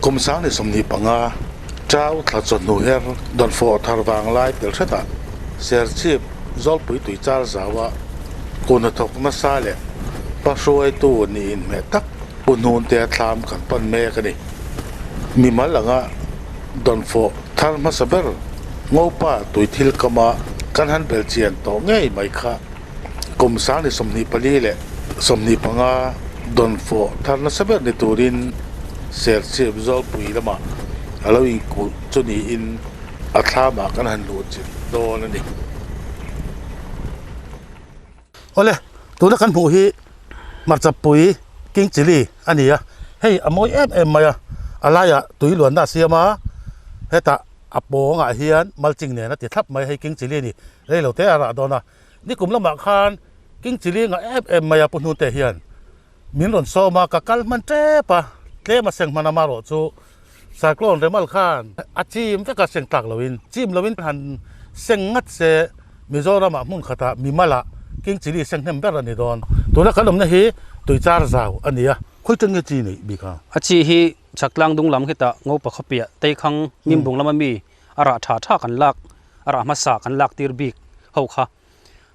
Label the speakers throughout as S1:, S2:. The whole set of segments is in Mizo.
S1: Kum 2025 Chau thla chawhnu her dawnfawh thar vanglai tel hretah Serchhip Zawlpui tuichar zaua kun hnathawk nasa leh pa hruaitu nih inhmeh tak Pu Hnuntea thlam kan pan mek a ni. Mimal anga dawnfawh thar hmasa ber Ngopa tui thil kama kan han bel chian tawh ngei mai kha kum 2024 leh 25 dawnfawh thar nasa ber ni turin Serchhip Zawlpui lamah a lo inkulh chu niin a thlamah kan han luh chilh dawn a ni. Awle, tuna kan hmuh hi hmarcha pui king chilli a ni a, hei a mawi em em mai a, a laiah tui luanna a siam a, hetah a pawngah hian mulching nen a ti thlap mai a, hei king chilli a ni, rei lo te a rah dawn a, nikum lamah khan king chilli ngah em em mai a pu hnute hian min rawn sawm a, ka kal hman tep a, tlem a seng hman a marawh chu cyclone remal khan a chim vek a seng tlak loin chim loin han seng ngat se Mizoramah hmun khatah mimalah king chilli seng hnem ber a ni dawn. Tuna kan awmna hi tuichar zau a ni a, khawi ṭang nge chi neih bik a?
S2: A chi hi Chhaktlang dung lam khitah Ngopa khawpiah Teikhang Mimbung lama mi a rah tha tha kan lak, a rah hmasa kan lak tir bik ho kha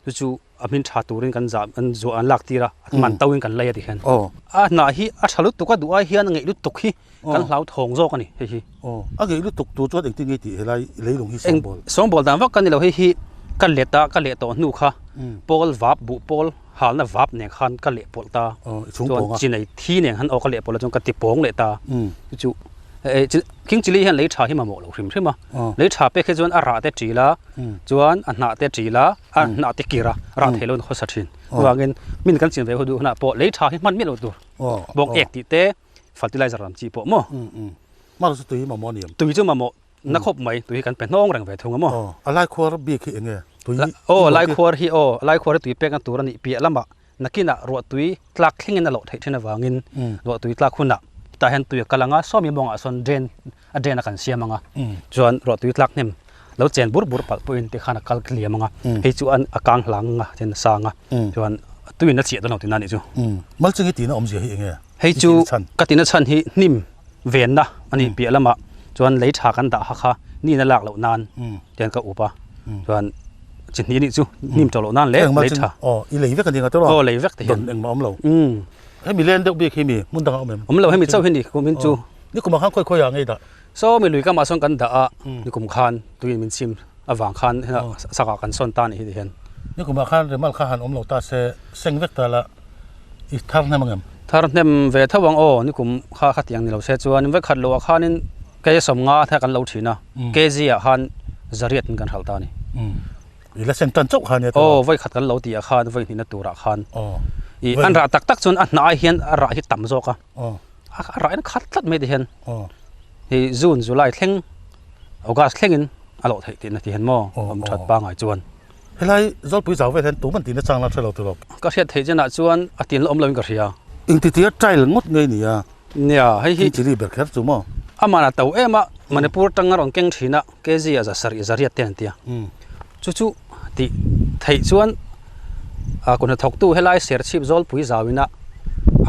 S2: chu chu a hmin tha turin kan zah kan zuah an lak tir a, a man to in kan lei a ti hian. A hnah hi a tha lutuk a duh ai hian a ngeih lutuk hi kan hlau thawng zawk a ni hei hi.
S1: A ngeih lutuk tur chuan engtin nge tih helai leilung hi sawngbawl?
S2: Sawngbawl dan vak ka ni lo hei hi ka let a ka leh tawh hnu kha pawl vap buh pawl halna vap nen khan ka leh pawlh ta chuan chinei thi nen khan aw ka leh pawlh a chuan ka ti pawng leh ta chu chu king chilli hian lei tha hi mamawh lo hrim hrim a lei tha pek hi chuan a rah te ṭil a chuan a hnah te ṭil a a hnah te kir a rah theih loin khawsa ṭhin chuvangin min kan chin ve duh hunah pawh lei tha hi hman miah lo tur bawk ek tih te fertilizer lam chi pawh maw
S1: hmar chu tui mamawh a ni em
S2: tui chu mamawh na khawp mai tui hi kan pe hnawng reng ve thung a maw
S1: a lai khuar bik hi eng nge
S2: tui aw a lai khuar hi aw a lai khuar hi tui pekna tur a nih piah lamah nakinah ruah tui tlak thlengin a loh theih thin avangin ruah tui tlak hunah tah hian tui a kal ang a sawmi mawngah sawn drain a drain a kan siam ang a chuan ruah tui tlak hnem lo chen bur bur palh pawhin tikhan a kal liam ang a hei chu an a kang hlang ang a then a sang a chuan tuiin a chiah dawn lo tihna a nih chu.
S1: Malching hi tihna awmzia hi eng nge?
S2: Hei chu ka tihna chhan hi hnim venna a nih piah lamah chuan lei tha kan dah ha kha nihna lak loh nan tian ka up a chuan chi hnih nih chu hnim tawh loh nan leh lei tha.
S1: Aw i lei vek a ni nga tawh
S2: aw lei vek te hian
S1: don engmah awm lo. Hemi len deuh bik hi mi hmun dangah awm em?
S2: Awm lo hemi chauh hi ni kumin chu.
S1: Ni kumah khan khawi khawi ah ngei dah?
S2: Saw mi lui kamah sawn kan dah a ni kum khan tuiin min chim avang khan sakah kan sawn ta a nih hi ti hian.
S1: Ni kumah khan remal kha han awm lo ta se seng vek ta la i thar hnem ang em?
S2: Thar hnem ve tho ang aw ni kum kha khatiang ni lo se chuan vekhat loh ah khanin kei 50 te kan lo thin a kg ah khan zariat in kan hralh ta a ni.
S1: I la seng tan chauh kha nia
S2: tawh. Aw vawikhat kan lo tih ah khan vawihnihna turah khan i an rah tak tak chuan a hnah ah hian a rah hi tam zawk a. A rah in a khat tlat mai ti hian hei June July thleng August thlengin a lawh theih tihna ti hian maw awm that pangai chuan.
S1: Helai Zawlpui zau vel hian tum an tihna chang la hre lo tawh lo.
S2: Ka hriat theih chinah chuan a tin la awm loin ka hria.
S1: Engtitia trial ngawt ngei nia.
S2: Nia hei hi.
S1: Chilli ber kher chu maw.
S2: Amah a to em a Manipur tang a rawn keng thin a kg a za sarih zariat te an ti a. Chu chu tih theih chuan ah kut hnathawktu helai Serchhip Zawlpui zauina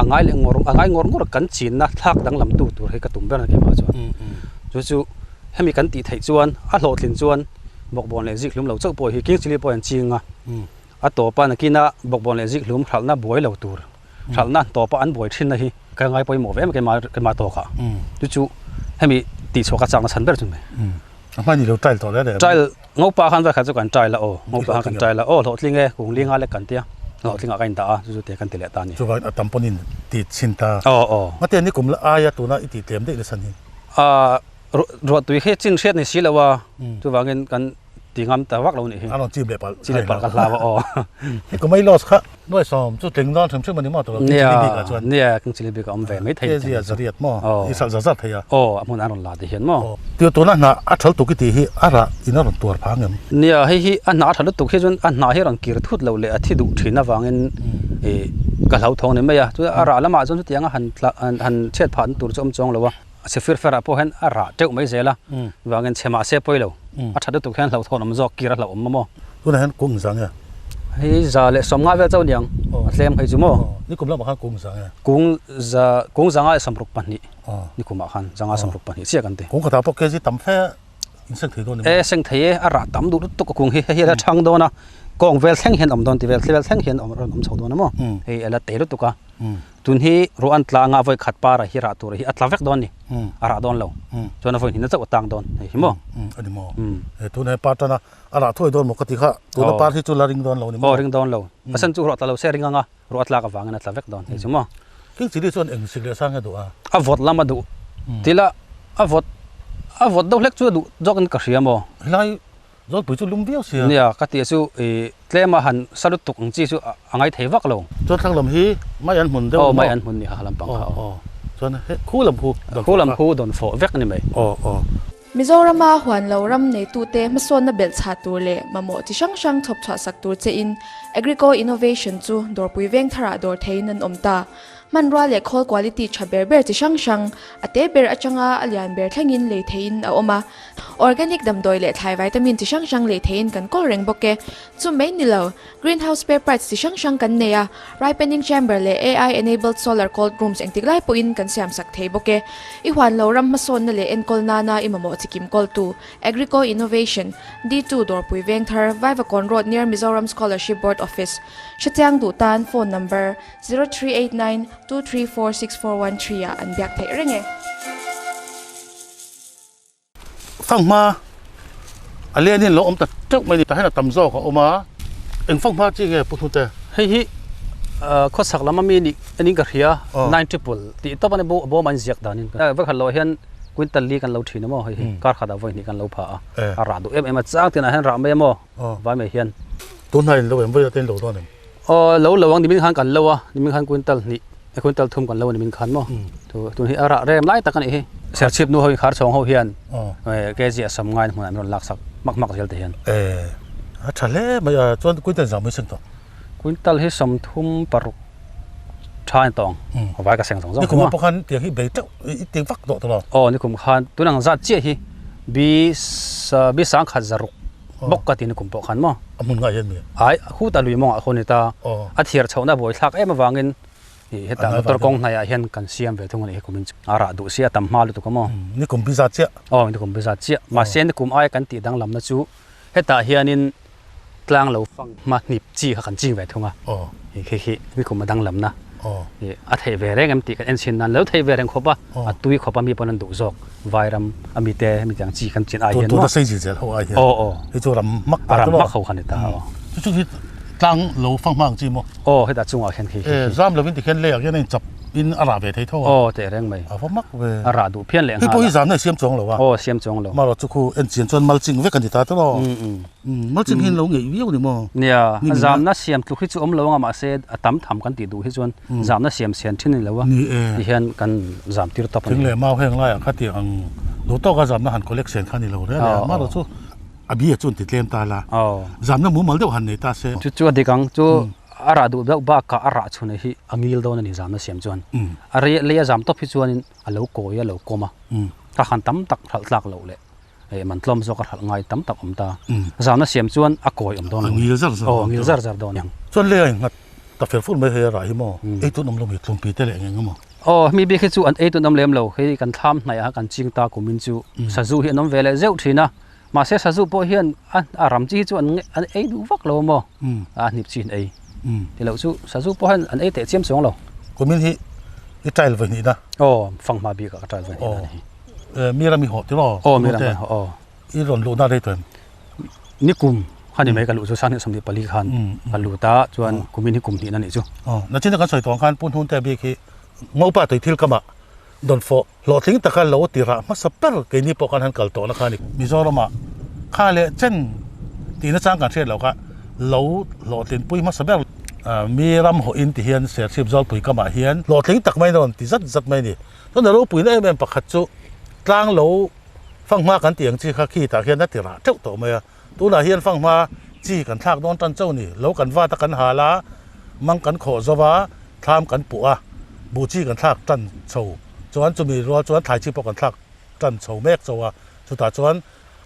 S2: a ngai leh ngawr a ngai ngawr ngawr kan chinna thlak danglam tu tur hi ka tum ber a keimah chuan. Chu chu hemi kan tih theih chuan a hlawhtlin chuan bawkbawn leh zikhlum lo chauh pawh hi king chilli pawh an ching a, a tawpa nakina bawkbawn leh zikhlum hralhna buai lo tur hralhna tawpa an buai thinna hi ka ngai pawimawh ve em keimah keimah tawkah. Chu chu hemi tihchhuah ka chakna chhan ber chu ni.
S1: A hma ni lo trial tawh le le.
S2: Trial ngopa khan vai khat chu kan trial a aw ngopa khan kan trial a aw hlawhtling e kung li nga lek kan tia hlawhtling ah ka in dah a chu chu te kan ti leh ta a ni.
S1: Chuvangin a tam pawhin ti chhin ta.
S2: Aw aw.
S1: Ngate ni kum la aia tuna i tih tlem daih nasa ni.
S2: Ah ruah tui hi chin hriat ni si lo a chuvangin kan ti ngam ta vak lo nih hi.
S1: A rawn chim leh palh.
S2: Chim leh palh ka hlau a aw.
S1: Ni kum ai loss kha nuai sawm chu tling dawn hrim hrim a ni maw tawh king chilli bik ah chuan.
S2: Nia king chilli bik a awm ve mai thei.
S1: Kg a zariat maw i hralh zar zar thei a.
S2: Aw a hmun an rawn la ti hian maw.
S1: Tiu tuna hnah a thal tuk i tih hi a rah in a rawn tuar phah ang em?
S2: Nia hei hi a hnah a tha lutuk hi chuan a hnah hi a rawn kir thut loh leh a thi duh thin avangin i ka hlauthawng ni mai a. Chuan a rah lamah chuan chutiang a han tla han chhiat phah na tur chu a awm chuang lo a. Sifir fer ah pawh hian a rah teuh mai zel a, vangin chhe mah se pawi lo, a that lutuk hian hlauhthawn awm zawk kir a hlauh awm maw?
S1: Tunah hian kung zang e.
S2: Hei 150 vel chauh aniang a tlem hei chu maw.
S1: Nikum lamah khan kung za nge?
S2: Kung za kung 562 nikumah khan 562 chiah kan ti.
S1: Kung khatah pawh kg tam fe in seng thei dawn em?
S2: E seng thei e, a rah tam duh lutuk a kung hi. Hei hi a la thang dawn a, kawng vel thleng hian a awm dawn ti vel thli vel thleng hian a rawn awm chho dawn a maw. Hei a la te lutuk a. Tun hi ruah an tla anga vawi khat para hi rah tur hi a tla vek dawn ni. A rah dawn lo. Chuan a vawi hnihna chauh a tang dawn hei hi maw.
S1: A ni maw. Tun he par tana A rah thuai dawn maw ka ti kha, tuna par hi chu la ring dawn lo ni maw?
S2: Aw ring dawn lo. Pasal chu ruah tla lo se ring anga, ruah a tlak avangin a tla vek dawn hei chu maw?
S1: King chili chuan eng sik leh sang nge duh a?
S2: A vawt lam a duh tila a vawt a vawt deuh hlek chu a duh zawkin ka hria maw?
S1: Helai Zawlpui chu lum viau sia.
S2: Nia, ka tih chu i tlem a han sa lutuk ang chi chu a ngai thei vak lo.
S1: Chuan thlang lam hi mai an hmun deuh
S2: maw? Aw mai an hmun ni kha lampang kha aw.
S1: Chuan he khu lam khu dawn fawh kha.
S2: Khu lam khu dawn fawh vek a ni mai.
S1: Aw aw.
S3: Mizorama huan lo ram neitute hmasawnna belhchhah tur leh mamawh chi hrang hrang chhawp chhuah sak tur chein Agrico Innovation chu dawrpui veng tharah dawr theiin an awm ta. Hmanrua leh khawl quality tha ber ber chi hrang hrang, a te ber atanga a lian ber thlengin lei theiin a awm a. Organic damdawi leh thlai vitamin chi hrang hrang lei theiin kan kawl reng bawk e. Chu mai ni lo, Greenhouse spare parts chi hrang hrang kan nei a, ripening chamber leh AI enabled solar cold rooms engtik lai pawhin kan siam sak thei bawk e. I huan lo ram hmasawnna leh enkawl nana i mamawh chi kim kawltu, Agrico Innovation, D2 Dawrpui Vengthar, Vaivakawn Road near Mizoram Scholarship Board Office, Hrechiang duh tan phone number, 0389 234 6413 ah an biak theih reng e.
S1: Fanghma a lianin lo awm ta teuh mai a ni. Tah hian a tam zawk a awm a, eng fanghma chi nge Pu Hnute?
S2: Hei hi khawchhak lama mi nih anin ka hria, nine triple tih tawp a ni bawm a inziak danin. Vawikhat loh hian quintal li kan lo thin a maw hei hi, kar khatah vawi hnih kan lo pha a, a rah duh em em a, chang tinah hian rah mai a maw vai mai hian.
S1: Tunhnaiin lo em, vawiah te in lo dawn em?
S2: Aw lo lo ang nimin khan kan lo a, nimin khan quintal hnih eh quintal thum kan lo a nimin khan maw tu tun hi a rah rem lai tak a nih hi. Serchhip nu ho in kharchhawng ho hian kg a sam ngain hmunah an rawn lak sak hmak hmak zel te hian.
S1: Eh a tha hle mai a, chuan quintal zang mai seng tawh.
S2: Quintal hi 36 tha a ni tawh ang, vai ka seng zawng zawng.
S1: Nikum ah pawh khan tiang hi bei teuh i ti vak tawh tawh lo.
S2: Aw nikum khan tunang zat chiah hi bi bi sangkhat zaruk. Bawk ka ti ni kum pawh khan maw?
S1: A hmun ngai hian mi?
S2: Ai, khu ta lui mawngah khaw ni ta. A thiar chhohna buai thlak em avangin ih heta motor kawng hnaiah hian kan siam ve thung a nih hi kumin chu. A rah duh si a tam hma lutuk a maw?
S1: Ni kum bi zat chiah.
S2: Aw, ni kum bi zat chiah. Mahse ni kum aia kan tih danglamna chu hetah hianin tlang lo fang hma hnip chi kha kan ching ve thung a. Ih khi khi ni kum a danglamna. Ih a theih ve reng em tih kan en chhin nan lo theih ve reng khawp a, a tui khawp a mi pawn an duh zawk. Vairam a mi te hemi tiang chi kan chin ai hian maw?
S1: Tuna sei zil zel ho ai hian.
S2: Aw aw.
S1: Hei chu ram hmak
S2: ta ram hmak ho kha ni ta aw.
S1: Chu chu hi tlang lo fang hma ang chi maw?
S2: Aw heta chungah khian khi.
S1: E zam lovin ti khian leiah khian a in chap in a rah ve thei tho a.
S2: Aw teh reng mai.
S1: A va mak ve.
S2: A rah duh phian leh nghal a.
S1: Hei pawh hi zamna i siam chuang lo a.
S2: Aw siam chuang lo.
S1: Marawh chu khu en chian chuan mulching vek a ni ta tawh aw. Mulching hi an lo ngeih viau ni maw?
S2: Nia, a zamna siam tluk hi chu awm lo anga mahse a tam tham kan tih duh hi chuan zamna siam sian thin a ni lo a, ti hian kan zam tir tawp a ni.
S1: Thing leh mau heng laiah kha tiang ang duh tawka zamna han collection kha ni lo reng a, amaherawh chu a bia chu an ti tlem ta la, zamna mumal deuh han nei ta se.
S2: Chu chu a dik ang, chu a rah duh deuh bakah a rah chhun hi a ngil dawn a ni zamna siam chuan. A rei lei a zam tawp hi chuanin a lo kawi a lo kawm a, ka han tam tak hralh tlak loh leh. Eh man tlawm zawk a hralh ngai tam tak awm ta. Zana siam chuan a kawi awm dawn lo.
S1: A ngil zar zar
S2: dawn. Aw ngil zar zar dawn ang.
S1: Chuan lei a innghat ta fel fur mai hei a rah hi maw? Ei tun awm lo mai tlawmpi te leh eng eng emaw?
S2: Aw hemi bik hi chu an ei tun awm lem lo. Hei kan thlam hnaih ah kan ching ta kumin chu sazu hi an awm ve leh zeuh thin a. Mahse sazu pawh hian a ram chi hi chu an ei duh vak lo maw? A hnip chi an ei. Ti loh chu sazu pawh hian an ei teh chiam chuang lo.
S1: Kumin hi i trial vawi hnih na?
S2: Aw fanghma bik ah ka trial vawi hnih na a ni hi.
S1: Mi ram i hawh ti maw?
S2: Aw mi ram kan hawh aw.
S1: I rawn luhna rei tawh em?
S2: Nikum kha ni mai ka luh chu 2024 khan ka lut a chuan kumin hi kum hnih na nih chu.
S1: Aw nachin a kan sawi tawh ang khan Pu Hnunte bik hi Ngopa tui thil kamah dawnfawh hlawhtling taka lo ti rah hmasa ber keini pawh khan han kal tawhna kha a ni. Mizoramah kha leh chen tihna chang kan hriat loh kha lo hlawhtlinpui hmasa ber mi ram hawhin ti hian Serchhip Zawlpui kamah hian hlawhtling tak mai a rawn ti zat zat mai a ni. Chuan a ropuina em em pakhat chu tlang lo fanghma kan tih ang chi kha khi tah hian a ti rah teuh tawh mai a, tunah hian fanghma chi kan thlak dawn tan chauh a ni, lo kan vat a kan hal a, mang kan khawh zo va, thlam kan puh a, buh chi kan thlak tan chho chuan chumi rual chuan thlai chi pawh kan thlak tan chho mek chauh a, chutah chuan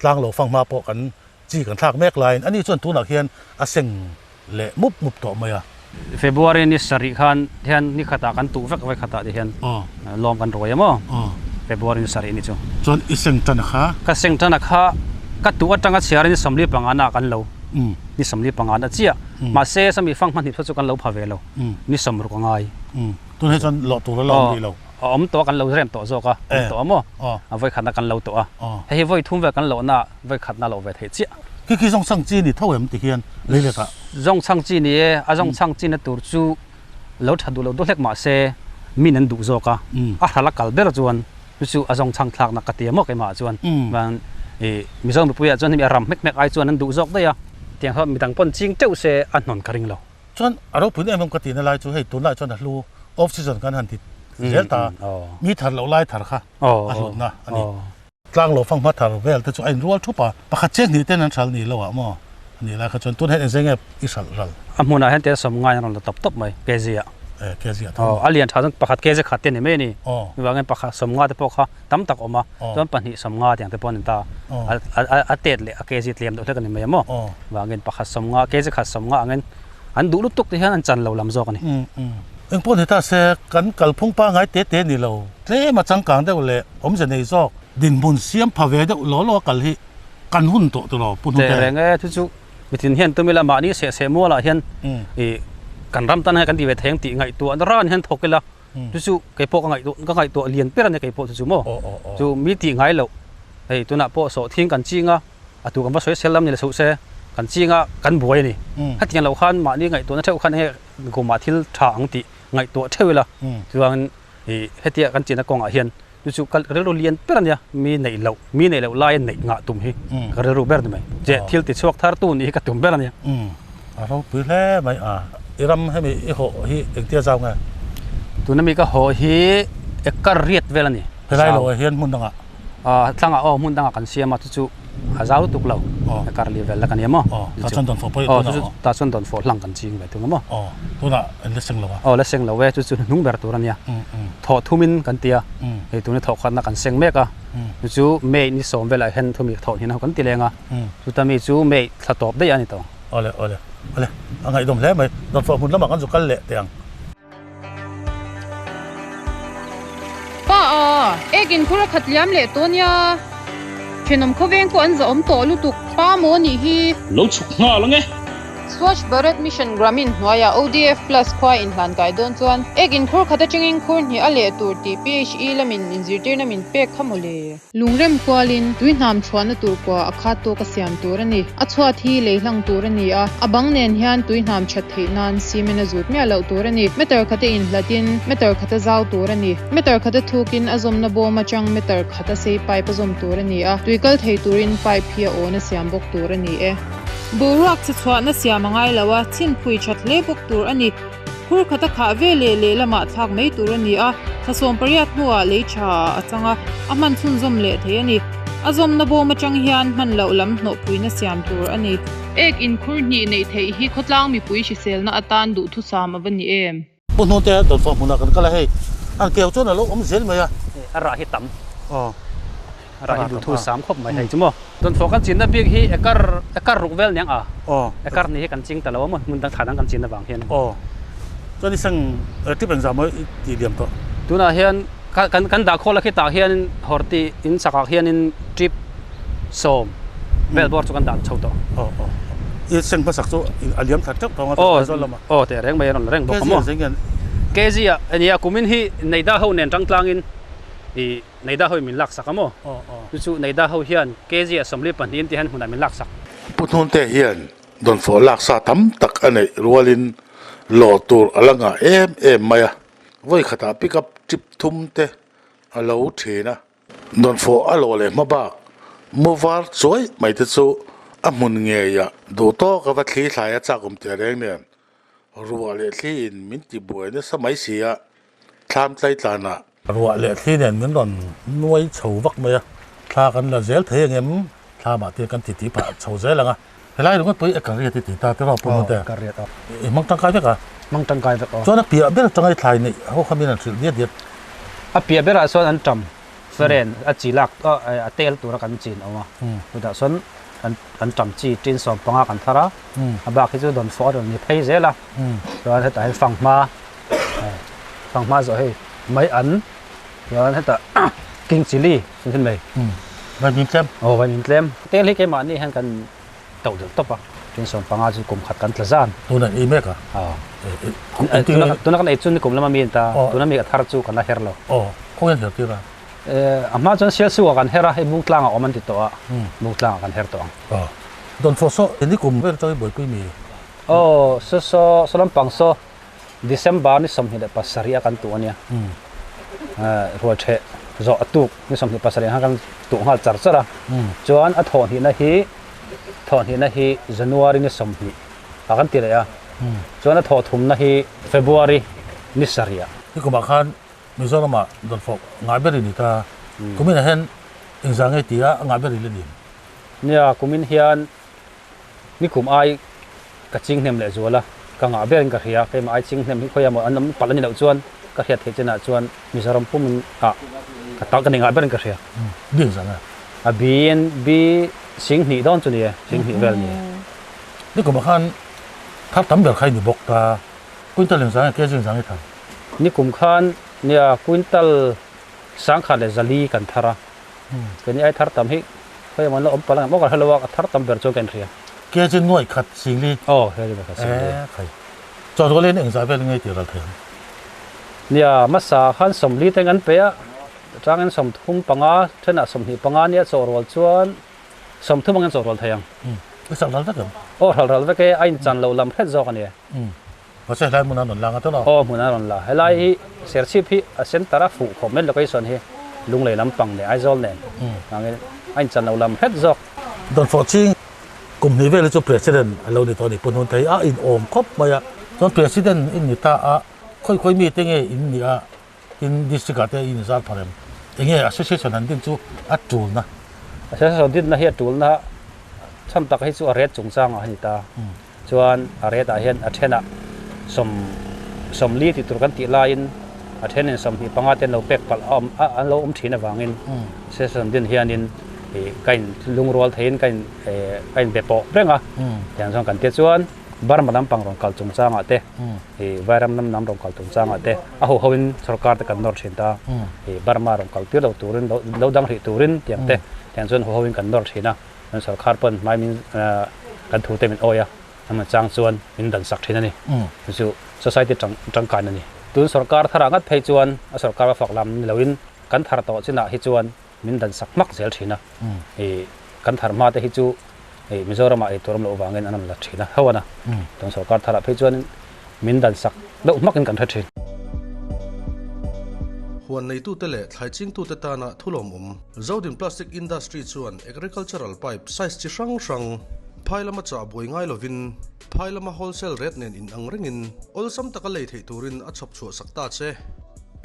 S1: tlang lo fanghma pawh kan chi kan thlak mek laiin ani chuan tunah hian a seng. leh mup mup tawh mai a.
S2: February ni sarih khan hian ni khatah kan tuh vek vek khatah ti hian lawm kan ruai a maw February ni sarih ni chu.
S1: Chuan i seng tan a kha?
S2: Ka seng tan a kha ka tuh atanga chhiar in ni 45 na kan lo ni 45 na chiah mahse sami fang hmanhnih pawh chu kan lo pha ve lo ni 60 a ngai.
S1: Tun hei chuan lawh tur a la awm rih lo.
S2: A awm tawh a kan lo rem tawh zawk a awm tawh a maw a vawi khatna kan lo tawh a hei hi vawi thum vel kan lohna vawi khatna loh ve theih chiah.
S1: Khi khi zawng chhang chi ni tho em ti hian lei let ah.
S2: Zawng chhang chi ni e, a zawng chhang chi na tur chu lo tha duh lo duh hlek mah se min an duh zawk a, a hral a kal ber chuan chu chu a zawng chhang thlakna ka ti a maw keimah ah chuan chuan ih Mizo mipui ah chuan hemi a ram hmek hmek ai chuan an duh zawk daih a, tiang kha midang pawn ching teuh se a hnawn ka ring lo.
S1: Chuan a ropui em em ka tihna lai chu hei tunlai chuan a hlu off season kan han ti zel ta mi thar loh lai thar kha a hlutna a ni. Tlang lo fanghma thar vel te chu a inrual thup a, pakhat chiah hnih ten an hral ni lo ah maw a nih lai kha chuan tun hian engzeng nge i hralh ral?
S2: A hmunah hian tel sawm ngai an rawn la tawp tawp mai kg ah.
S1: Eh kg ah
S2: tho. Aw a lian tha chuan pakhat kg khat te ni mai a ni. Chuvangin pakhat sawm nga te pawh kha tam tak a awm a, chuan pahnih sawm nga tiang te pawh a ni ta. A tet leh a kg tlem deuh hlek a ni mai a maw. Chuvangin pakhat sawm nga kg khat sawm nga angin an duh lutuk te hian an chan lo lam zawk a ni.
S1: Engpawh ni ta se kan kalphung pangngai te te ni lo tlem a changkang deuh leh awmze nei zawk dinhmun siam pha ve deuh law law a kal hi kan hun tawh tawh lo Pu Hnute.
S2: Teh reng e, chu chu mitin hian tum ila mahni seh seh mualah hian ih kan ram tan hian kan ti ve thei ang tih ngaihtuah na ran hian thawk ila chu chu kei pawh ka ngaihtuah ka ngaihtuah lian ber a nia kei pawh chu chu maw chu mi tih ngai loh hei tunah pawh sawhthing kan ching a A tu kan va sawi sel lam ni le suh se, kan chinga kan buai a ni. Hetiang loh khan mahni ngaihtuahna theuh khan enge kumah thil tha ang tih ngaihtuah theuh ila, chuangin ih hetia kan chinna kawngah hian chu chu ka rilru lian ber a nia, mi neih loh, mi neih loh laia neih ngah tum hi ka rilru ber ni mai. Che thil ti chhuak thar tu nih hi ka tum ber a nia.
S1: A ropui hle mai a, i ram hemi i hawh hi engtia zau nge?
S2: Tuna mi ka hawh hi acre riat vel a ni.
S1: Helai lo ah hian hmun dangah?
S2: Thlangah aw hmun dangah kan siam a chu chu a zau lutuk lo kar li vel la kan nia maw
S1: ta chuan dawn fawh pawh
S2: aw chu chu ta chuan dawn fawh hlang kan ching ve thung a maw
S1: aw tunah an la seng lo a
S2: aw la seng lo e chu chu hnung ber tur a nia thawh thumin kan ti a hei tuna thawh khatna kan seng mek a chu chu May ni sawm velah hian thumi thawh hnin ho kan ti leng a chuta mi chu May thla tawp daih a ni tawh
S1: awle awle awle a ngaihdawm hle mai dawn fawh hmun lamah kan zu kal leh teh ang.
S4: Pa a, ek in khur a khat liam leh tawh nia. Thenawm khawveng pawh an zahawm tawh lutuk pa maw nih hi.
S5: Lo chhuk nghal ang e.
S4: Swachh Bharat Mission Gramin hnuaiah ODF Plus khua inhlan kai dawn chuan ek in khur khat atangin khur hnih a leh tur tih PHE lamin inzirtirna min pek kha mawle. Lungrem kualin tui hnam chhuahna tur kua a khat tawk a siam tur a ni. A chhuat hi lei hlang tur a ni a, a bang nen hian tui hnam that theih nan cement a zut miah loh tur a ni. Meter khata inhlatin meter khata zau tur a ni. Meter khata thukin a zawmna bawm atang meter khata sei pipe a zawm tur a ni a, tui kal thei turin pipe hi a awn a siam bawk tur a ni e. Boruak chhe chhuahna siam a ngai lo a, chhinphui that hle bawk tur a ni. Khur khat a khah ve leh lehlamah thlak mai tur a ni a, thla 18 hnuah lei tha ah a chang a, a hman chhunzawm leh thei a ni. A zawmna bawm atang hian hman loh lam hnawhpuina siam tur a ni. Ek inkhur hnih neih theih hi khawtlang mipui hriselna atan duhthusam a va ni em?
S1: Pu Hnute Dawnfawh hmunah kan kal a, hei an keu chuan a lo awm zel mai a.
S2: A rah hi tam. Aw. A rah hi duhthusam khawp mai hei chu maw. Dawnfawh kan chinna bik hi ekar ekar ruk vel niang a.
S1: Aw.
S2: Ekar ni hi kan ching ta lo a maw hmun dang thla dang kan chin avang hian.
S1: Aw. Chuan i seng tip engzah maw i tih liam tawh?
S2: Tunah hian kan kan dah khawl a khitah hian horti in chakah hianin trip 10 vel bawr chu kan dah chho tawh.
S1: Aw aw. I seng hmasak chu a liam thla teuh tawh ang a Aizawl lamah.
S2: Aw teh reng mai a rawn la reng bawk a maw.
S1: KG ah zeng hian.
S2: KG ah nia kumin hi Neida ho nen tangtlangin i Neida ho in min laksak a maw? Chu chu Neida ho hian kg ah 42 in ti hian hmunah min laksak.
S1: Pu Hnunte hian dawnfawh laksa tam tak a neih rualin lawh tur a la ngah em em mai a, vawi khatah pick up trip thum te a lo thin a. Dawnfawh a lawh leh hma bak mu var chuai mai te chu a hmun ngeiah duh tawk a va thli thlai a chak awm teh reng nen ruah leh thli in min ti buai nasa mai si a, thlam tlai tlanah. Ruah leh thli nen min rawn nuai chho vak mai a, thla kan la zel thei ang em? Thla mah te kan titi phah chho zel ang a. Helai ringawt pawh hi e ka riat i ti ta tiraw Pu Hnute?
S2: Ka riat aw.
S1: I hmang tangkai vek a?
S2: Hmang tangkai vek aw.
S1: Chuan a piah ber atanga i thlai neih ho kha min han hrilh diat diat.
S2: A piah berah chuan an tam feren a chi lak a tel tura kan chin awm a, chutah chuan. Anṭam chi tin 15 kan thar a, a bak hi chu dawnfawh a rawn ni phei zel a, chuan hetah hian fanghma fanghma zawh hei mai an chuan hetah king chilli chu thil mai
S1: vaimin tlem
S2: aw vaimin tlem tel hi keimahni hian kan toh deuh tawp a tin 15 chu kum khat kan tla zan
S1: tuna ei mek a
S2: aw tuna kan ei chu nikum lama mi an ta tuna mi a thar chu kan la her lo
S1: aw khawnge an her tir a
S2: A hma chuan Sialsuk ah kan her a, hei Bungtlang ah awm an ti tawh a, Bungtlang ah kan her tawh ang.
S1: Aw, Dawnfawh saw ni kum vel atangin buaipui mi?
S2: Aw, saw saw, saw lampang saw December ni 27 a kan tuh a nia. Rual theh zawh a tuk ni 27 khan kan tuh nghal char char a, chuan a thawhhnihna hi thawhhnihna hi January ni 20 ah kan ti leh a, chuan a thawhthumna hi February ni 7 ah.
S1: Ni kumah khan Mizoramah dawnfawk ngah ber i ni ta. Kuminah hian engzah nge tia a ngah ber i la ni?
S2: Nia, kumin hian nikum ai ka ching hnem leh zual a, ka ngah berin ka hria. Keimah ai ching hnem hi khawiah maw an awm palh a ni loh chuan ka hriat theih chinah chuan Mizoram pumin ah ka tak ka ni ngah berin ka hria.
S1: Bi engzah nge?
S2: A BNB 2000 dawn chu ni e, 2000 vel ni e.
S1: Nikumah khan thar tam ber kha i ni bawk ta. Quintal engzah nge, kg engzah nge thar?
S2: Nikum khan nia quintal 1400 kan thar a, keini ai thar tam hi khawi emaw an la awm palh ang em aw ka hre lo a, a thar tam ber chuan ka inhria.
S1: Kg nuaih khat singli.
S2: Aw kg nuaih khat singli.
S1: E khai. Chaw rualin engzah vel nge tih ral thei ang?
S2: Nia hmasa khan 40 te an pe a, changin 35, thenah 25 nia chaw rual chuan 30 angin chaw rual thei ang.
S1: I sak ral vek em?
S2: Aw ral ral vek e, a inchan loh lam hret zawk a ni e.
S1: Mahse helai hmun a rawn la nga tawh lo.
S2: Aw hmun a rawn la. Helai hi Serchhip hi a center a fuh khawp mai location hi Lunglei lampang leh Aizawl nen vangin a inchan lo lam hret zawk.
S1: Dawnfawh ching kum hnih vel hi chu President a lo ni tawh a ni. Pu Hnunthei a inawm khawp mai a. Chuan President in ni ta a, khawi khawi mi te nge in nih a, tin district ah te in inzar phar em? Enge association han din chu a tulna?
S2: Association dinna hi a tulna chhan tak hi chu a ret chungchangah a ni ta. Chuan a ret ah hian a thenah 40 tih tur kan tih laiin a thenin 25 te an lo pek palh a awm an lo awm thin avangin session din hianin ih ka in lungrual theiin ka in eh ka in be pawh reng a tiang chuan kan tia chuan Burma lampang rawn kal chungchangah te ih Vairam lam lam rawn kal chungchangah te a ho hoin sorkar te kan nawr thin ta ih Burma rawn kal tir lo turin lo dang rih turin tiang te tiang chuan ho hoin kan nawr thin a. Kan sorkar pawn hmai min kan thu te min awi a, engemaw chang chuan min dan sak thin a ni. Chu chu society tangkain a ni. Tun sorkar tharah ngat phei chuan a sorkar va fak lam ni loin kan thar tawh chinah hi chuan min dan sak hmak zel thin a. Ih kan thar hma te hi chu ih Mizoramah ei tur awm loh vangin an rawn la thin a ho a na. Tun sorkar tharah phei chuan min dan sak deuh hmakin kan hre thin.
S5: Huan neitute leh thlai chingtute tana thulawmawm Zodin Plastic Industry chuan agricultural pipe size chi hrang hrang phai lama chah buai ngai lovin phai lama wholesale rate nen inang rengin awlsam taka lei theih turin a chhawp chhuah sak ta che.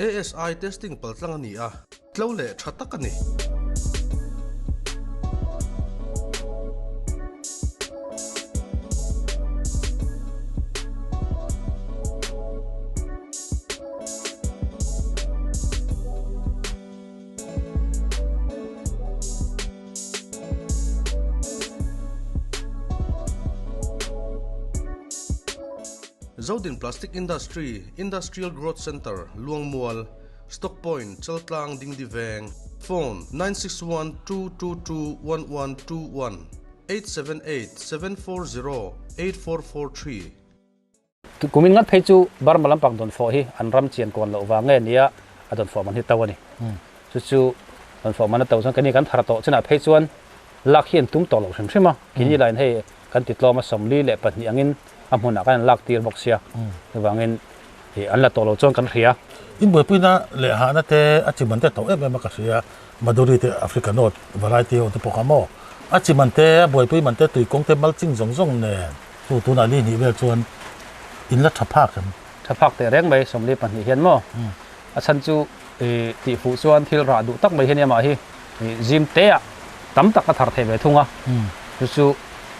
S5: ASI testing paltlang a ni a, tlo leh tha tak a ni. Zodin Plastic Industry, Industrial Growth Centre, Luangmual, Stock Point, Chaltlang, Dingdi Veng, Phone, 9612221121, 878 740 8443.
S2: Kumin ngat phei chu Burma lampang dawnfawh hi an ram chian kuan loh vang nge nia a dawnfawh man hi to a ni. Chu chu dawnfawh man a to chuan keini kan thar tawh chinah phei chuan lak hi an tum tawh loh hrim hrim a. Keini lahin hei kan ti tlawm a 42 angin a hmunah khan an lak tir bawk sia. Chuvangin an la tawh lo chuan kan hria.
S1: In buaipuina leh hahna te a chi man te to em em a ka hria. Madhuri te Africa North variety ho te pawh kha maw a chi man te a buaipui man te tuikawng te mulching zawng zawng nen. Chu tunah li hnih vel chuan in la tha phak em?
S2: Tha phak teh reng mai 42 hian maw? A chhan chu ih tih fuh chuan thil rah duh tak mai hi a nia mah hi ih zim te ah tam tak a thar thei ve thung a. Chu chu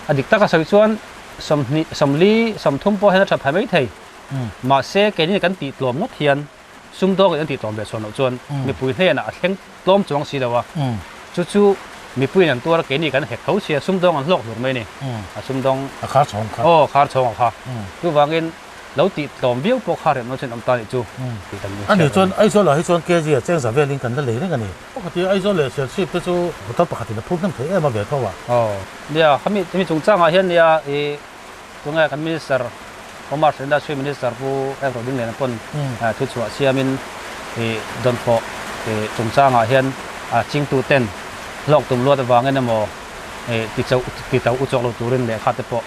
S2: a dik tak a sawi chuan 20 40 30 pawh hian a tha phai mai thei. Mahse keini kan tih tlawm ngawt hian sumdawngin an tih tlawm ve chhuan loh chuan mipui hnenah a thleng tlawm chuang si lo a. Chu chu Mipuiin an tuar a, keini kan hek tho sia, sumdawng an hlawk hlur mai a ni. A sumdawng.
S1: A khar chhawng kha.
S2: Aw, khar chhawng a kha. Chuvangin lo tih tlawm viau pawh kha remna chin awm ta nih chu tih kan
S1: A nih chuan Aizawl ah hi chuan kg a cheng za velin kan la lei reng a ni. Pakhat i Aizawl leh Serchhip te chu motor pakhatin a phur hnem thei em a ve tho a.
S2: Aw, nia, khami hemi chungchangah hian nia i tunge kan Minister Commerce Industry Minister Pu F Rodingliana pawn thu chhuah siamin i dawnfawh i chungchangah hian a chingtu ten hlawk tum luat avangin emaw i ti chauh ti to u chawk lo turin lehkha te pawh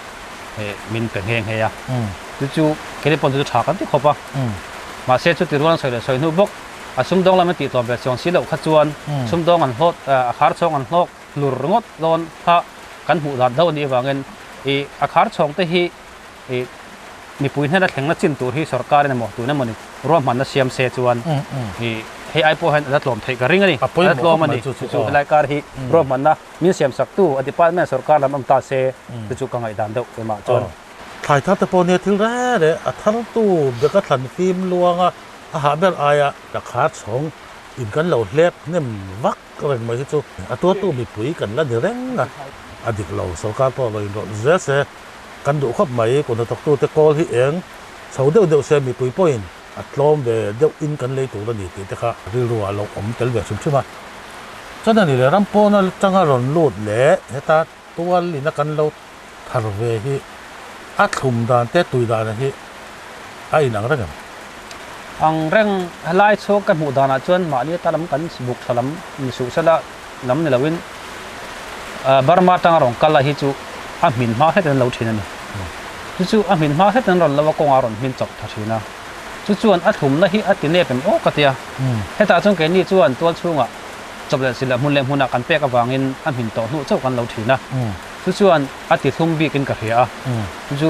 S2: min pe nghe nghe a. Chu chu keini pawn chu chu tha kan ti khawp a. Mahse chuti rual an sawi leh sawi hnu bawk a sumdawng lam an tih tlawm ve chuang si loh kha chuan sumdawng an hlawt a khar chhawng an hlawk hlur ringawt dawn kha kan hmuh dan deuh a nih avangin ih a khar chhawng te hi ih mipui hnena thlengna chin tur hi sorkarin emaw tun emaw ni ruahmanna siam se chuan ih hei ai pawh hian a la tlawm theih ka ring a ni. A la tlawm a ni. Chu chu helai kar hi ruahmanna Min siam sak tu a department sorkar lam awm ta se chu chu ka ngaihdan deuh emaw chuan.
S1: Thlai thar te pawh nia thil reh reh a thar tu beka thlan fim luang a, a hah ber aia ka khar chhawng in kan lo hlep hnem vak reng mai hi chu a tuartu mipui kan la ni reng a, a dik lo sorkar pawh lo inrawlh zel se kan duh khawp mai kut hnathawk tu te kawl hi eng chho deuh deuh se mipui pawhin a tlawm ve deuh in kan lei tur a ni tih te kha rilru ah lo awm tel ve hrim hrim a. Chuan a ni leh ram pawn atanga rawn lut leh heta tual ina kan lo thar ve hi a thlum dan te tui dan hi a inang reng em?
S2: Ang reng helai chhuak ka hmuh danah chuan mahni ata lam kan buk tha lam ni suh sela lam ni loin Burma atanga rawn kal a hi chu a hmin hma hret in an lo thin a ni. Chu chu a hmin hma hret in an rawn lo a kawngah a rawn hmin chawp tha thin a. Chu chuan a thlumna hi a ti nep em aw ka ti a. Hetah chuan keini chuan tual chhungah chawp leh silh hmun leh hmunah kan pek avangin a hmin tawh hnuh chauh kan lo thin a. Chu chuan a ti thlum bikin ka hria a. Chu chu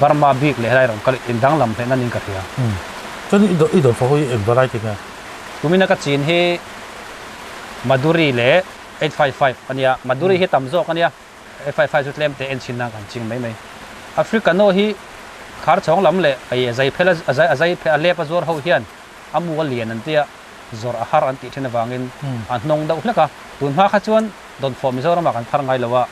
S2: Burma bik leh helai rawn kal in danglam hle nan in ka hria.
S1: Chuan i dawn fo hi eng variety nge?
S2: Kumina ka chin hi Madhuri leh 855 a nia. Madhuri hi tam zawk a nia. 855 chu tlem te en chhin nan kan ching mai mai. Africano hi khar chhawng lam leh a zai phel a zai a zai a lep a zuar ho hian a mu a lian an tia zawrh a har an tih thin avangin a hnawng deuh hlek a. Tun hma kha chuan Dawnfawh Mizoramah kan thar ngai lo a,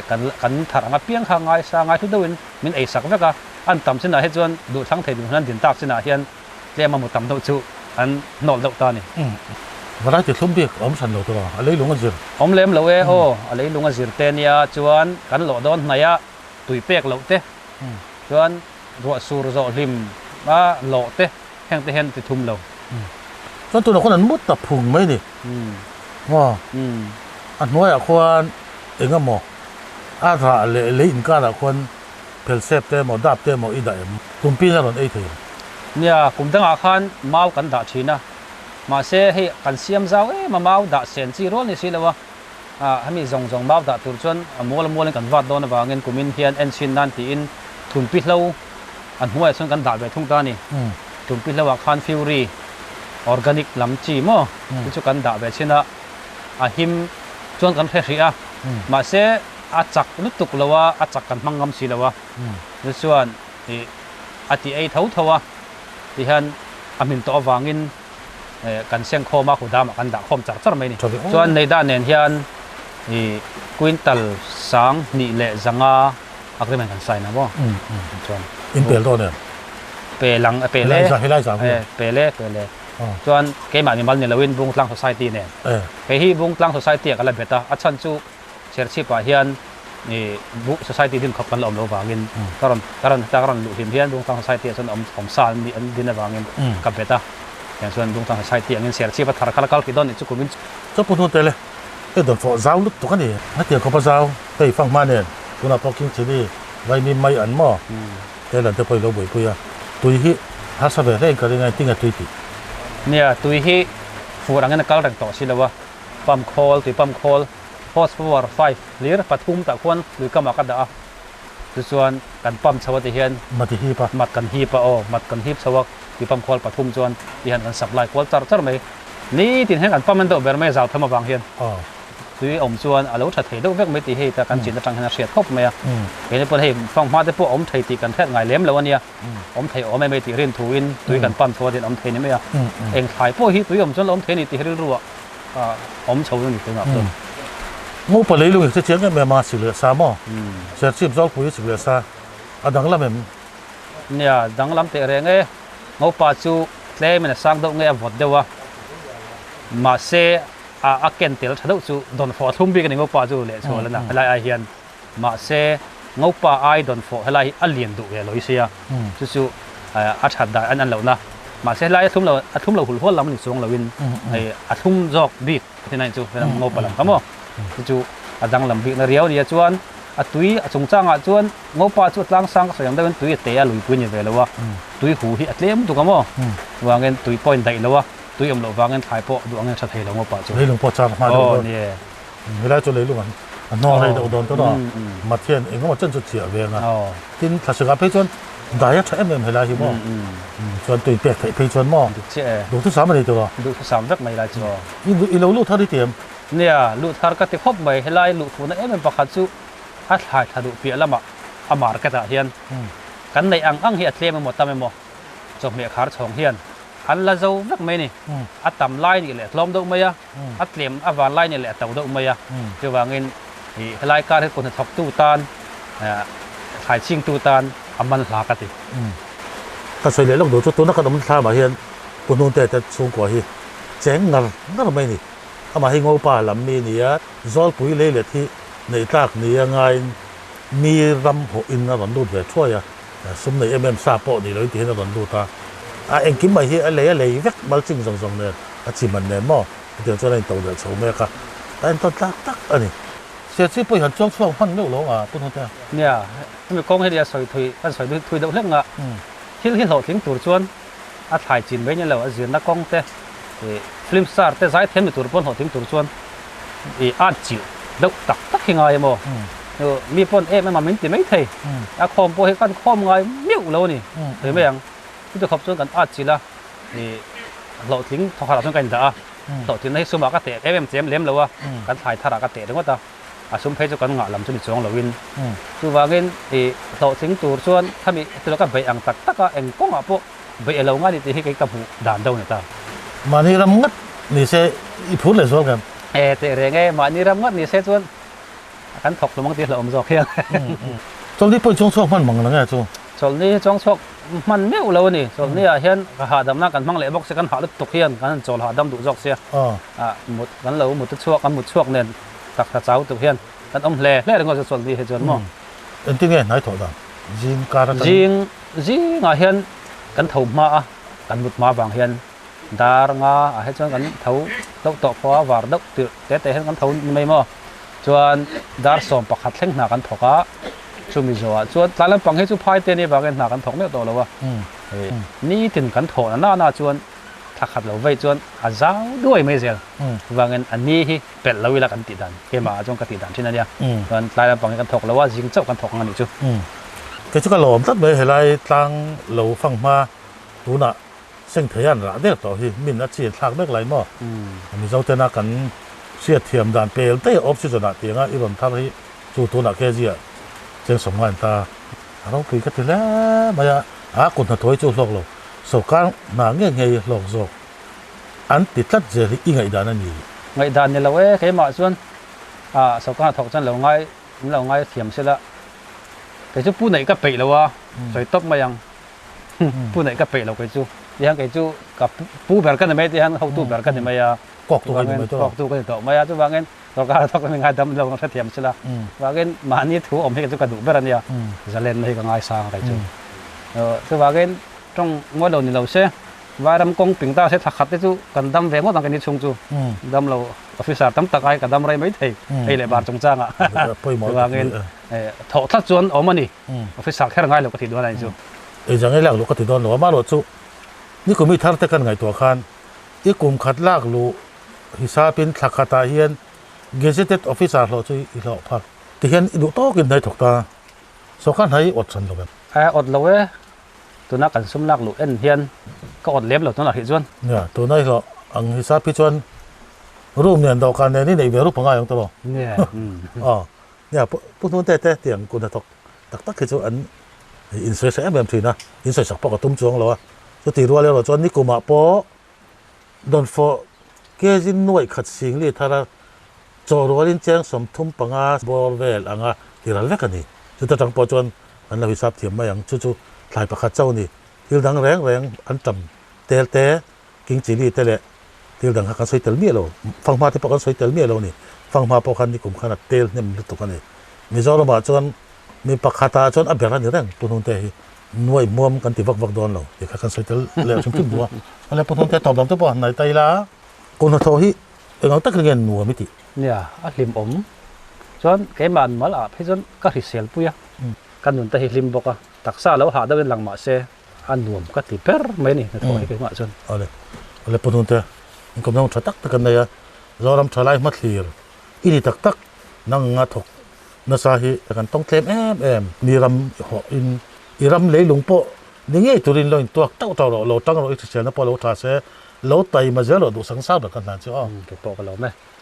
S2: kan kan thar anga piang kha ngai sa ngai hlu deuhin min ei sak vek a. An tam chinah hi chuan duhthlang thei dun han din tak chinah hian tlem a mu tam deuh chu an hnawl deuh ta a ni.
S1: Variety thlum bik a awm hran lo tur a, a leilung a zir.
S2: Awm lem lo e aw, a leilung a zir te nia chuan kan lawh dawn hnaih a tui pek loh te chuan ruah sur zawh hlim a lawh te heng te hian ti thum lo.
S1: Chuan tunah khuan an mut ta phung mai ni. Maw? A hnuaiah khuan eng emaw a rah leh lei inkarah khuan Phelsep te emaw dap te emaw i dah em? Tumpiin a rawn ei thei em?
S2: Nia, kum dangah khan mau kan dah thin a, mahse hei kan siam zau em a, mau dah sen chi rual ni si lo a, ah hemi zawng zawng mau dah tur chuan a mual a mualin kan vat dawn avangin kumin hian en chhin nan tiin thunpi hlo a hnuaiah chuan kan dah ve thung ta a ni. Thunpi hlo ah khan Fury organic lam chi maw chu chu kan dah ve chhin a, a him chuan kan hre hrih a, mahse A chak lutuk lo a, a chak kan hmang ngam si lo a, chu chuan ih a ti ei tho tho a, tihian a hmin tawh avangin kan seng khawm a, hudamah kan dah khawm char char mai a ni. Chuan Neida nen hian ih quintal sang hnih leh zanga agreement kan sign a maw? Chuan
S1: In pel dawn em?
S2: Pe lang, pe le, pe le, pe le. Chuan keimah mimal ni loin Bungtlang Society nen. Kei hi Bungtlang Society ah ka la bet a, a chhan chu Serchhip-ah hian Book Society din khawp kan la awm lo vangin ka rawn ka rawn heta ka rawn luh hlim hian Bungtlang Society-ah chuan awm awm sa an nih an din avangin ka bet a. Tiang chuan Bungtlang Society angin Serchhip a thar kha la kal hrih dawn nih chu kumin chu.
S1: Chaw pu hnute le hei dawn fawh zau lutuk a ni. Hetiang khawpa zau hei fang hma nen tunah pawh King Chili Vaimim mai an maw te lan te pawh i lo buaipui a. Tui hi harsa ve hle in ka ring a engtin nge tui tih?
S2: Nia, tui hi fur angin a kal reng tawh si lo a, pump khawl, tui pump khawl Horse power 5 hlir pathum tah khuan lui kamah ka dah a, chu chuan kan pump chho a ti hian
S1: Mat i hip a.
S2: Mat kan hip a aw, mat kan hip chho a, tui pump khual pathum chuan ti hian kan supply kual char char mai. Nitin hian kan pump en deuh ber mai a zau tham avang hian tui awm chuan a lo tha thei deuh vek mai tih hei ta kan chin atang hian a hriat khawp mai a. Keini pawh hei fang hma te pawh a awm thei tih kan hriat ngai lem lo a nia, awm thei awm em ei tih rin thuin tui kan pump chho a tin awm thei ni mai a. Eng thlai pawh hi tui awm chuan la awm thei a ni tih hi rilru ah awm chho ni tunah chuan.
S1: Ngopa leilung i hre chiang em em a, sik leh sa maw? Serchhip Zawlpui sik leh sa a danglam em?
S2: Nia, danglam teh reng e. Ngopa chu tlemin a sang deuh nge a vawt deuh a, mahse a a ken tel tha deuh chu dawnfawh a thlum bik a ni Ngopa chu leh chhuah lana helai ai hian. Mahse Ngopa ai dawnfawh helai hi a lian duh ve lo i sia, chu chu a that dan an an lohna. Mahse helai a thlum lo a thlum lo hul hual lam a ni chuang loin hei a thlum zawk bik a ti na chu helam Ngopa lam kha maw. Chu chu a danglam bikna riau a nia chuan a tui a chungchangah chuan Ngopa chu a tlang sang ka sawi ang deuhin tui a te a luipui a ni ve lo a, tui hu hi a tlem lutuk a maw. Chuvangin tui pawh a indaih lo a, tui awm loh vangin thlai pawh duh angin a tha thei lo Ngopa chu.
S1: Leilung pawh char hma deuh
S2: dawn. Aw ni e.
S1: Helai chu leilung an a hnawng rei deuh dawn tawh a, Mathian engemaw chen chu chiah veng a. Tin, thlasik ah phei chuan dai a tha em em helai hi maw? Chuan tui pek theih phei chuan maw?
S2: Dik chiah e.
S1: Duhthusam a ni tawh a.
S2: Duhthusam vek mai lai chu aw.
S1: I lo luh thar i ti em?
S2: Nia, luh thar ka ti khawp mai. Helai luh fuhna em em pakhat chu a thlai thla duh piah lamah a market ah hian kan neih ang ang hi a tlem emaw tam emaw chawhmeh khar chhawng hian an la zo vek mai a ni. A tam lai nih leh a tlawm deuh mai a, a tlem a van lai nih leh a to deuh mai a. Chuvangin ih helai kar hi kut hnathawktu tan thlai chingtu tan a man hla ka ti.
S1: Ka sawi leh lawk duh chu tuna kan awm thlamah hian Pu Hnungte te chhungkua hi cheng ngar ngar mai a ni. Amah hi Ngopa lam mi a ni a, Zawlpui leilet hi neih tlak ni a ngaiin mi ram hawhin a rawn lut ve thuai a, sum nei em em sa pawh ni loin tihian a rawn lut a, a engkim mai hi a lei a lei vek malching zawng zawng nen a chim an nen maw hetiang chuan a intoh leh chho mek a, a entawn tlak tak a ni. Serchhip pawh i han chuang chhuak hman meuh lo ang a Pu Hnute.
S2: Nia, hemi kawng hi nia sawi thui kan sawi thui deuh hlek nga, thil hi hlawhtling tur chuan a thlai chin mai ni lo, a zirna kawng te, ih film star te zai thiam ni tur pawn hlawhtling tur chuan ih at chilh deuh tak tak hi ngai emaw mi pawn em em a min ti mai thei, a khawm pawh hi kan khawm ngai meuh lo a ni thei mai ang, chuti khawp chuan kan at chilh a, ih hlawhtling thawkhat ah chuan ka indah a, hlawhtlinna hi sumah ka teh em em chem lem lo a, kan thlai tharah ka teh ringawt a. A sum phei chu kan ngah lam chu ni chuang loin. Chuvangin i hlawhtling tur chuan khami heti ka beih ang tak tak a, eng kawngah pawh beih a lo ngai ni tih hi kei ka hmuh dan deuh a ni ta.
S1: Mahni ram ngat ni se i phur leh zual ngem?
S2: E teh reng e, mahni ram ngat ni se chuan kan thawk hlum ang tih hlauhawm zawk hian.
S1: Chawlhni pawh i chuang chhuak hman mang la nge chu?
S2: Chawlhni chuang chhuak hman meuh lo a ni. Chawlhni ah hian ka hahdamna kan hmang leh bawk sia, kan hah lutuk hian kan han chawl hahdam duh zawk sia. Mut kan lo mut chhuak, kan mut chhuak nen Taksa chau tuk hian kan awm hle hle ringawt chu chawlhni hi chuan maw.
S1: Engtin nge hnai thawh dan? Zing kar atangin?
S2: Zing zingah hian kan tho hma a, kan mut hma vang hian dar nga ah hi chuan kan tho deuh tawh pawh a, var deuh tirh te te hian kan tho ni mai maw. Chuan dar 11 thleng hna kan thawk a, chumi zawhah chuan tlai lampang hi chu phai te nih vangin hna kan thawk meuh tawh lo a, nitin kan thawh na na chuan thla khat lo vei chuan a zau duai mai zel. Chuvangin a ni hi pelh lo ila kan tih dan keimah ah chuan ka tih dan thin a nia. Chuan tlai lampang hi kan thawk lo a, zing chauh kan thawk ang a nih chu.
S1: Kei chu ka lawm tlat mai helai tlang lo fang hma tunah seng thei an rah der tawh hi min a chin thlak mek lai maw? Mizo tena kan hriat thiam dan pel te off season ah tianga i rawn thar hi chu tunah kg ah cheng 50 in ta a ropui ka ti hle mai a, a kut hnathawh hi chu hlawk lo sorkar hna nge nge hi hlawk zawk. An ti tlat zel hi i ngaihdan a ni.
S2: Ngaihdan ni lo e, keimah chuan ah sorkar hnathawk chuan lo ngai min lo ngai thiam se la, kei chu pu neih ka peih lo a, sawi tawp mai ang, pu neih ka peih lo kei chu, tihian kei chu ka pu ber ka ni mai tihian hotu ber ka ni mai a,
S1: kawktu ka ni mai tawh,
S2: kawktu ka ni tawh mai a, chuvangin sorkar hnathawk chuan min ngaidam lo ang hrethiam se la, chuvangin mahni thu awm hi kei chu ka duh ber a nia, zalenna hi ka ngaisang kei chu, chuvangin tawng ngawi lo ni lo se. Vairam kawng ping ta se thla khat te chu kan dam ve ngawt ang keini chhung chu. Dam lo officer tam tak ai ka dam rei mai thei hei leh bar chungchangah. Chuvangin thawh tlat chuan awm a ni. Officer kher ngai lo ka tih dawn a ni chu.
S1: Ei zang ei lak luh ka ti dawn lo a, amaherawh chu ni kum i thar te kan ngaihtuah khan i kum khat lak luh hisapin thla khatah hian gazetted officer hlawh chu i hlawh phak tihian i duh tawkin hnai thawk ta. Sawrkar hnai i awt hran lo em?
S2: A awt lo e. Tuna kan sum lak luh en hian ka awt lem lo tunah hrih chuan.
S1: Nia, tuna i hlawh ang hisap hi chuan room nen dawhkan nen i neih ve rup angai ang tawh lo.
S2: Nia.
S1: Aw, nia Pu Hnunte te tiang kut hnathawk tak tak hi chu an insawi hreh em em thin a, insawi sak pawh ka tum chuang lo a. Chuti rual erawh chuan nikumah pawh dawnfawh kg nuaih khat singli thar a. Chaw rualin cheng 35 bawr vel anga tiral vek a ni. Chuta tang pawh chuan kan lo hisap thiam mai ang. Chu chu thlai pakhat chauh a ni. Thil dang reng reng an tam tel te, king chilli te leh thil dang kha kan sawi tel miah lo. Fanghma te pawh kan sawi tel miah lo a ni. Fanghma pawh khan nikum khan a tel hnem lutuk a ni. Mizoramah chuan mi pakhatah chuan a ber a ni reng Pu Hnungte hi. Nuai hmuam kan ti vak vak dawn lo tih kha kan sawi tel leh hrim hrim duh a. Awle Pu Hnungte tawp lam te pawh han nai ta ila. Kum hnathawh hi Eng tak nge nuam i tih?
S2: Nia, a hlimawm. Chuan keimah an mal ah phei chuan ka hrisel pui a, ka nun te hi hlim bawk a, taksa lo hah deuhin lang mah se a nuam ka ti ber mai a ni hnathawh hi keimah chuan.
S1: Awle, awle Pu Hnungte, inkawm dang tha tak tak an nei a, Zoram tha lai hmathlir i ni tak tak, nang nga thawk nasa hi kan tawng tlem em em, mi ram hawh in i ram leilung pawh ni ngei turin lo intuak tauh tauh rawh, lo tang rawh i hriselna pawh lo tha se, Lo taima zel rawh duh sang sang ber ka hna chu aw.
S2: Kei pawh ka lawm e.